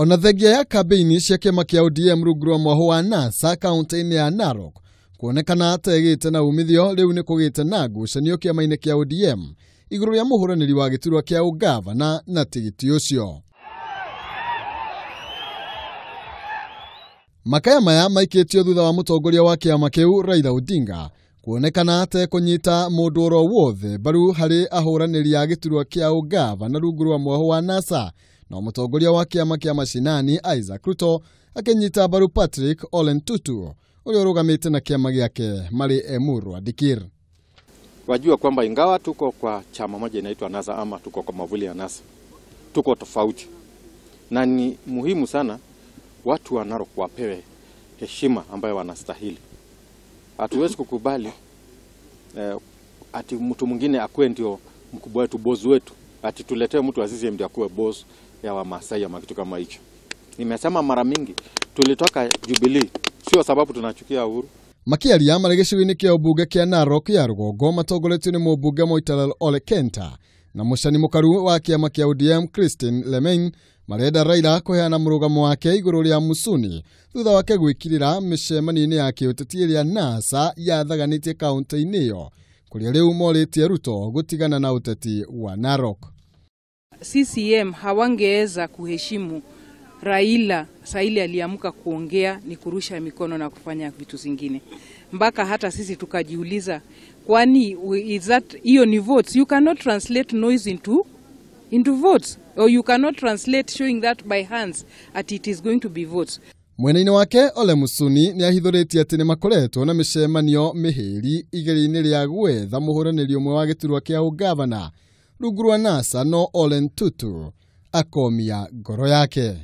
Ona thengia ya kambeini cia kĩama kĩa ODM rungu rwa mwahũ wa NASA kaunti-inĩ ya Narok kuonekana ta ĩgĩte na umithio, rĩu nĩ kũgĩte na ngucanio kĩama-inĩ kĩa ODM igũrũ rĩa mũhũranĩri wa gĩturwa kĩa ũgavana na tigiti ũcio. Makaya maya maikĩtio thutha wa mũtongoria wa kĩama kĩu Raila Odinga kuonekana atekũnyita mũndũ oro wothe mbaru harĩ ahũranĩri a gĩturwa kĩa ũgavana rungu rwa mwahũ wa NASA, na mũtongoria wa kĩama kĩa mashinani Isaac Ruto akĩnyita mbaru Patrick Ole Ntutu ũrĩa ũrũgamĩte na kĩama gĩake marĩ Emurua Dikirr. Wajua kwamba ingawa tuko kwa chama moja inaitwa NASA ama tuko kwa mavuli ya NASA, tuko tofauti, na ni muhimu sana watu wa Narok wapewe heshima ambayo wanastahili. Hatuwezi kukubali ati mtu mwingine akuwe ndio mkubwa wetu, boss wetu, ati tuletee mtu wa CCM ndio akuwe boss ya Wamasai ama kitu kama hicho. Nimesema mara mingi tulitoka Jubilee sio sababu tunachukia Uhuru. Makiaria marĩ gĩcigo-inĩ kĩa ũmbunge kĩa Narok ya rũgongo matongoretio nĩ mũmbunge Moitalel Ole Kenta na mũcani mũkaru wa kĩama kĩa ODM Christine Lemein marenda Raila kũheana mũrũgamo wake igũrũ rĩa Musuni thutha wake gwĩkirĩra mĩcemanio-inĩ ya kĩũteti ĩrĩa NASA yathaganĩtie kaunti-inĩ ĩyo, kũrĩa rĩu morĩtie Ruto gũtigana na ũteti wa Narok. CCM hawangeweza kuheshimu Raila saili aliamka kuongea ni kurusha mikono na kufanya vitu zingine. Mpaka hata sisi tukajiuliza, kwani is that hiyo ni votes? You cannot translate noise into votes, or you cannot translate showing that by hands at it is going to be votes. Mwena-inĩ wake Ole Musuni nĩ ahithũrĩtie atĩ nĩ makoretwo na mĩcemanio mĩhĩri igeria-inĩ rĩa gwetha mũhũranĩri ũmwe wa gĩturwa kĩa ũgavana rungu rwa NASA, no Ole Ntutu akomia ngoro yake.